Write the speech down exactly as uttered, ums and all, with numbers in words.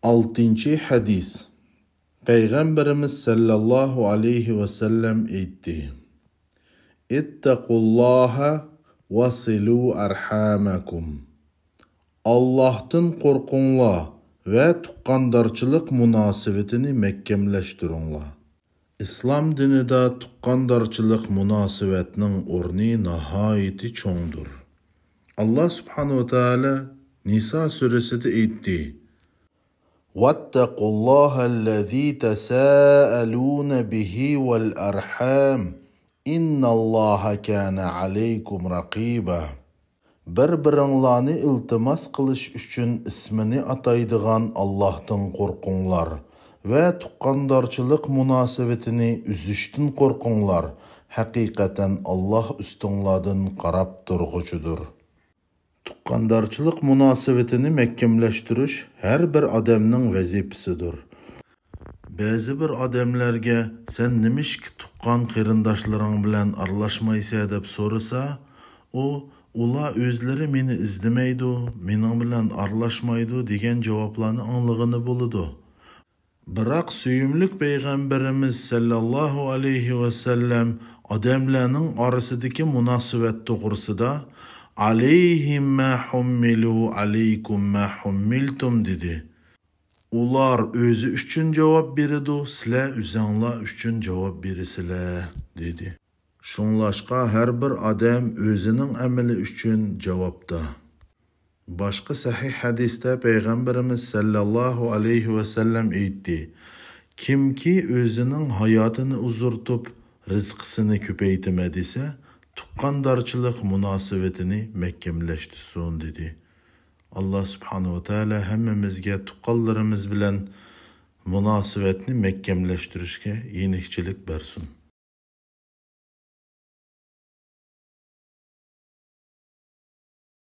ئالتىنچى ھەدىس. پەيغەمبىرىمىز سەللەللاھۇ ئەلەيھى ۋەسەللەم ئېيتتى: «اتقوا الله وصلوا أرحامكم». ئاللاھتىن قورقۇڭلار ۋە تۇغقاندارچىلىق مۇناسىۋىتىنى مەھكەملەشتۈرۈڭلار. ئىسلام دىنىدا تۇغقاندارچىلىق مۇناسىۋەتنىڭ ئورنى ناھايىتى چوڭدۇر. ئاللا سۇبھانەھۇ ۋە تائالا نىسا سۈرىسىدە ئېيتتى: «واتقوا الله الذي تساءلون به والأرحام، إن الله كان عليكم رقيبا». بىر-بىرىڭلارنى ئىلتىماس قىلىش ئۈچۈن ئىسمىنى ئاتايدىغان ئاللاھتىن قورقۇڭلار ۋە تۇغقاندارچىلىق مۇناسىۋىتىنى ئۈزۈشتىن قورقۇڭلار، ھەقىقەتەن ئاللاھ ئۈستۈڭلاردىن قاراپ تۇرغۇچىدۇر. تۇغقاندارچىلىق مۇناسىۋىتىنى مەھكەملەشتۈرۈش ھەر بىر ئادەمنىڭ ۋەزىپىسىدۇر. بەزى بىر ئادەملەرگە «سەن نېمىشقا تۇغقان قېرىنداشلىرىڭ بىلەن ئارىلاشمايسەن؟» دەپ سورىسا، ئۇ «ئۇلار ئۆزلىرى مېنى ئىزدىمەيدۇ، مېنىڭ بىلەن ئارىلاشمايدۇ» دېگەن جاۋابلارنى ئاڭلىغىنى بولىدۇ. بىراق سۆيۈملۈك پەيغەمبىرىمىز سەللەللاھۇ ئەلەيھى ۋەسەللەم ئادەملەرنىڭ ئارىسىدىكى مۇناسىۋەت توغرىسىدا «عليهم ما حملوا عليكم ما حملتم» دېدى. «ئۇلار ئۆزى ئۈچۈن جاۋاب بېرىدۇ، سىلەر ئۆزۈڭلار ئۈچۈن جاۋاب بېرىسىلەر» دېدى. شۇڭلاشقا ھەر بىر ئادەم ئۆزىنىڭ ئەمىلى ئۈچۈن جاۋابتا. باشقا سەھىھ ھەدىستە پەيغەمبىرىمىز سەللەللاھۇ ئەلەيھى ۋەسەللەم ئېيتتى: «كىمكى ئۆزىنىڭ ھاياتىنى ئۇزارتىپ، رىزقىسىنى كۆپەيتىمەن دېسە، تۇغقاندارچىلىق مۇناسىۋىتىنى مەھكەملەشتۈرسۇن» دېدى. ئاللا سۇبھانەھۇ ۋە تائالا ھەممىمىزگە تۇغقانلىرىمىز بىلەن مۇناسىۋەتنى مەھكەملەشتۈرۈشكە يېنىكچىلىك بەرسۇن.